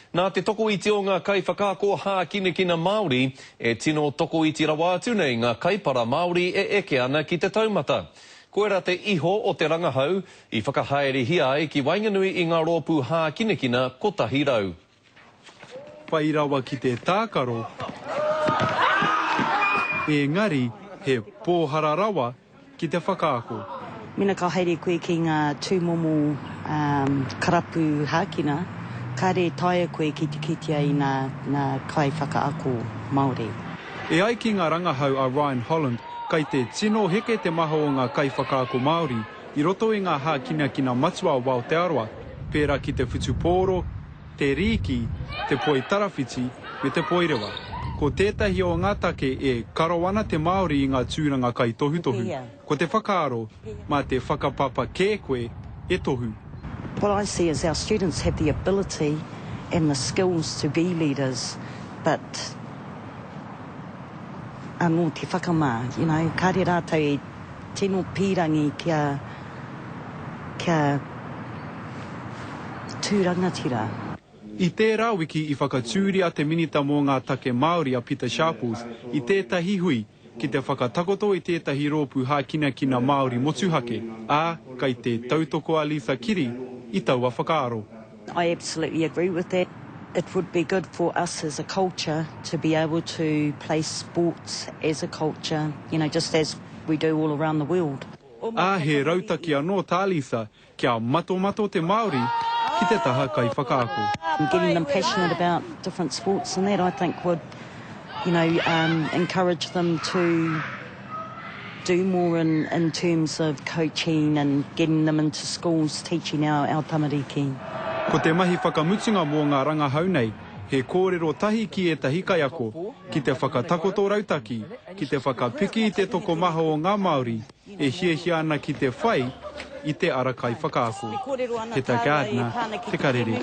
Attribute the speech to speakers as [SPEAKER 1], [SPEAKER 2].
[SPEAKER 1] Nā te tokoiti o ngā kaiwhakaako hākinakina Māori, e tino tokoiti rawa atu nei ngā kaipara Māori e eke ana ki te taumata. Koirā te iho o te rangahau i whakahaerehia ai ki waenganui i ngā rōpū hākinakina 100.
[SPEAKER 2] Pai rawa ki te tākaro, engari he pōhara rawa ki te whakaako.
[SPEAKER 3] Mena ka haere koe ki ngā tūmomo karapu hākina, kāre e taea koe ki te kitea i ngā kaiwhakaako Māori.
[SPEAKER 2] E ai ki ngā rangahau a Ryan Holland, kai te tino heke te maha o ngā kaiwhakaako Māori i roto i ngā hākinakina matua o Aotearoa, pērā ki te whutupōro, te rīki, te poi tarawhiti me te poirewa. Ko tētahi o ngā take e karo ana te Māori i ngā tūranga kaitohutohu, ko te whakaaro, mā te whakapapa kē koe e tohu.
[SPEAKER 3] What I see is our students have the ability and the skills to be leaders but anō te whakamā, you know, kāre rātou e tino pīrangi kia, kia tū rangatira.
[SPEAKER 2] I tērā wiki i whakatūria te Minita mō ngā Take Māori a Pita Sharples i tētahi hui ki te whakatakoto i tētahi rōpū hākinakina Māori motuhake, ā, kai te tautoko a Lisa Kiri i taua whakaaro.
[SPEAKER 3] I absolutely agree with that. It would be good for us as a culture to be able to play sports as a culture, you know, just as we do all around the world.
[SPEAKER 2] Ā, he rautaki anō tā Lisa kia matomato te Māori ki te taha kaiwhakaako.
[SPEAKER 3] Getting them passionate about different sports and that I think would, you know, um, encourage them to do more in, in terms of coaching and getting them into schools teaching our, our tamariki.
[SPEAKER 2] Ko te mahi whakamutunga mō ngā rangahau nei, he kōrero tahi ki ētahi kaiako, ki te whakatakoto rautaki, ki te whakapiki i te tokomaha o ngā Māori e hiahia ana ki te whai i te ara kaiwhakaako. Heta Gardiner, Te Karere.